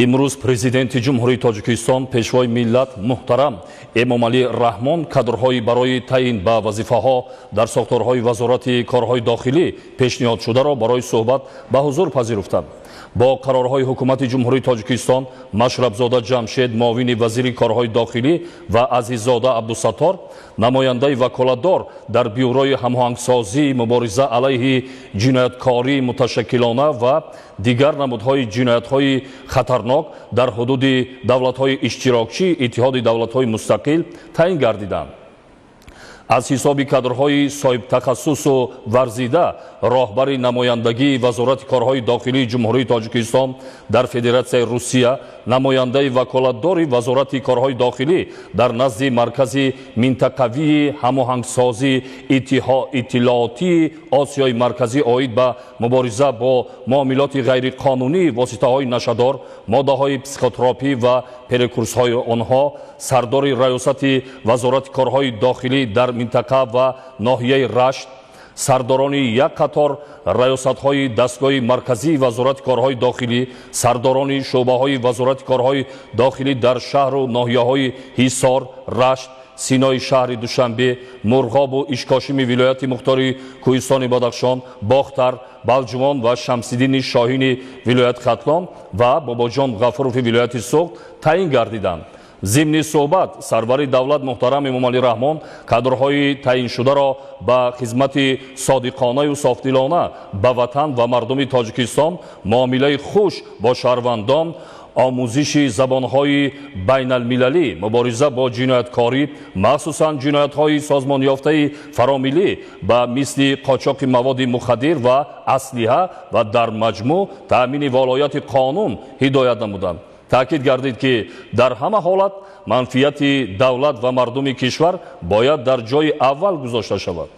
Имрӯз Президенти Ҷумҳурии Тоҷикистон, Пешвои миллат муҳтарам Эмомалӣ Раҳмон кадрҳои барои таъин ба вазифаҳо дар сохторҳои Вазорати корҳои дохилӣ пешниҳодшударо барои суҳбат ба ҳузур пазируфтанд. Бо қарорҳои Ҳукумати Ҷумҳурии Тоҷикистон Машрабзода Ҷамшед муовини вазири корҳои дохилӣ ва Азиззода Абдусаттор намояндаи ваколатдор дар Бюрои ҳамоҳангсозии мубориза алайҳи ҷинояткории муташаккилона ва дигар намудҳои ҷиноятҳои хатарнок дар ҳудуди давлатҳои иштирокчии Иттиҳоди Давлатҳои Мустақил таъин гардиданд. Аз ҳисоби кадрҳои соҳибтахассусу варзида роҳбари намояндагии Вазорати корҳои дохилии Ҷумҳурии Тоҷикистон дар Федератсияи Русия, намояндаи ваколатдори Вазорати корҳои дохилӣ дар назди Маркази минтақавии ҳамоҳангсозии иттилоотии Осиёи Марказӣ оид ба мубориза бо муомилоти ғайриқонунии воситаҳои нашадор, моддаҳои психотропӣ ва прекурсорҳои онҳо, сардори раёсати Вазорати корҳои дохилӣ дар минтақа ва ноҳияи Рашт, сардорони як қатор раёсатҳои дастгоҳи марказии Вазорати корҳои дохилӣ, сардорони шӯъбаҳои Вазорати корҳои дохилӣ дар шаҳру ноҳияҳои Ҳисор, Рашт, Синои шаҳри Душанбе, Мурғобу Ишкошими вилояти мухтори Кӯҳистони Бадахшон, Бохтар, Балҷувон ва Шамсиддини Шоҳини вилояти Хатлон ва Бобоҷон Ғафурови вилояти Суғд таъин гардиданд. Зимни суҳбат сарвари давлат муҳтарам Эмомалӣ Раҳмон кадрҳои таъиншударо ба хизмати содиқонаю софдилона ба ватан ва мардуми Тоҷикистон, муомилаи хуш бо шаҳрвандон, омӯзиши забонҳои байналмилалӣ, мубориза бо ҷинояткорӣ, махсусан ҷиноятҳои созмонёфтаи фаромиллӣ ба мисли қочоқи маводи мухаддир ва аслиҳа ва дар маҷмӯъ таъмини волояти қонун ҳидоят намуданд. Таъкид гардид, ки дар ҳама ҳолат манфиати давлат ва мардуми кишвар бояд дар ҷои аввал гузошта шавад.